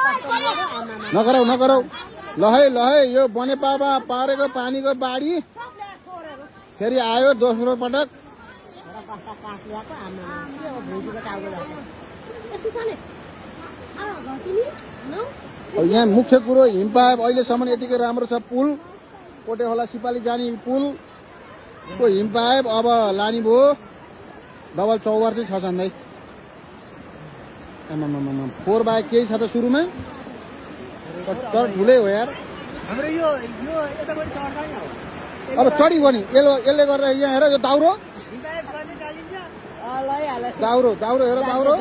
नगराउ नगराउ ल है यो बनेपामा पारेको पानीको बाढी फेरि आयो दोस्रो पटक। यहाँ मुख्य कुरो हिमपाइप अहिलेसम्म यतिकै राम्रो छ। पुल कोटेखोला सिपाली जाने पुलको हिमपाइप अब लाने भयो। डबल चौबर चाहिँ छ झन्डै। 4x केही छ त सुरुमा, तर ठुलै हो यार। अब चढी नि यसले गर्दा यहाँ हेर यो दाउरो दाउरो हेर दाउरो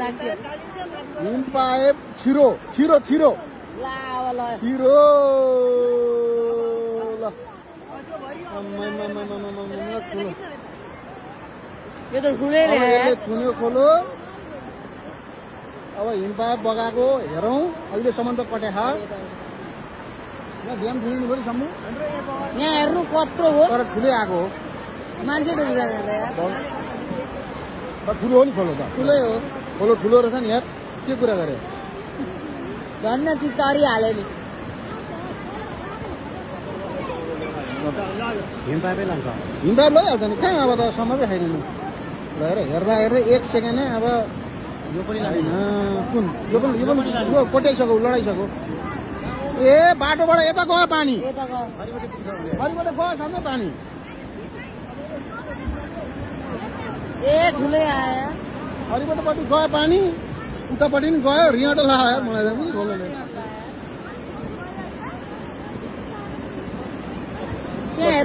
हिमपाइप छिरो छिरो छिरो छिरो ल थुन्यो खोलो। अब हिमपाइप बगाएको हेरौँ। अहिलेसम्म त कटेखा ध्यान ठुलिनु पऱ्यो सम्मु यहाँ हेर्नु कत्रो हो तर ठुलै आएको हो। मान्छे ठुलो हो नि खोलो त ठुलै हो। खोलो ठुलो रहेछ नि यार। के कुरा गरे झन् ती तरिहाल्यो नि। हिमपाइपै लान्छ। हिमपाइप लैहाल्छ नि कहाँ अब त समयमै खाइदिनु। हेर्दा 1 सेकेन्ड अब यो पनि कुन यो कोट्याइसक्यो लडाइसक्यो। ए बाटोबाट यता गयो पानी हरिबाट गयो सधैँ पानी। ए ठुलै आयो हरिबाटपट्टि गयो पानी उतापट्टि नि गयो। रियाटो लाग्यो मलाई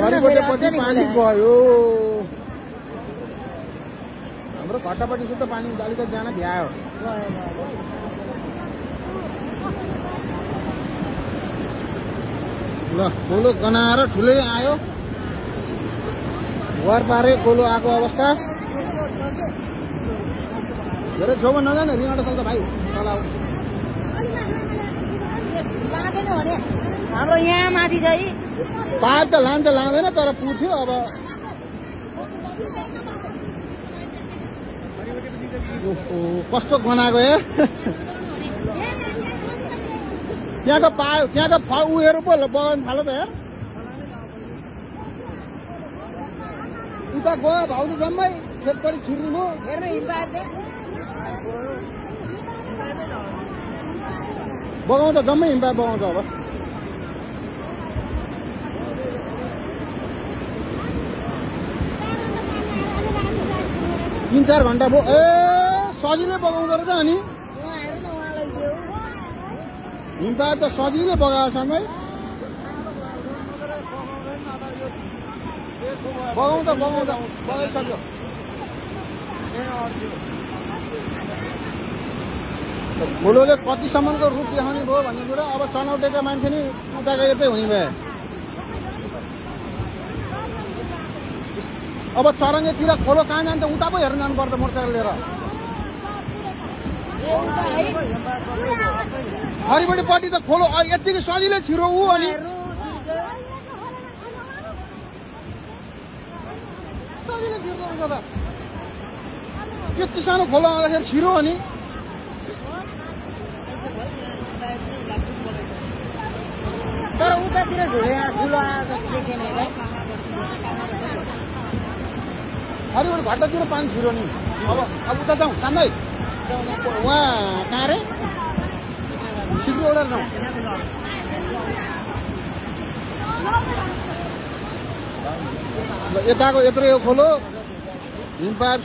हरिबाटपट्टि पानी गयो। हाम्रो घट्टापट्टि सुत्ता पानी अलिकति जान भ्यायो। ल खोलो गनाएर ठुलै आयो। वर पारे खोलो आएको अवस्था। धेरै छेउमा नजाने रिङाटो चल्छ भाइ चलाऊ। हाम्रो यहाँ माथि चाहिँ पाइप त लान्छ लाँदैन तर पुर्थ्यो। अब कस्तो गनाएको ए त्यहाँको उयोहरू पो बगान थालो त यार। उता गयो भाउजू जम्मै खेतपट्टि छिर्नु भयो। हेर्नु हिमपाइप बगाउँछ जम्मै हिमपाइप बगाउँछ। अब 3-4 घन्टा भयो। ए सजिलै बगाउँदो रहेछ अनि हिमपाइप त सजिलै बगाएको सँगै बगाउँछ बगाइसक्यो। खोलोले कतिसम्मको रूप देखाउने भयो भन्ने कुरा। अब चनौटेका मान्छे नि उताको यतै हुने भए। अब चरङ्गेतिर खोलो कहाँ जान्छ उता पो हेर्न जानुपर्छ मोटरसाइकल लिएर। हरिबडीपट्टि त खोलो यतिकै सजिलै छिरो ऊ अनि सजिलै छिर्दो रहेछ त। यति सानो खोलो आउँदाखेरि छिरो अनि तर उतातिर ठुलो आएको देखेन। हरिबडी घट्टातिर पानी छिरो नि। अब उता जाउँ सान्दै उहाँ कहाँ रे सिक्री ओडेर जाउँ। यताको यत्रो यो खोलो हिमपाइप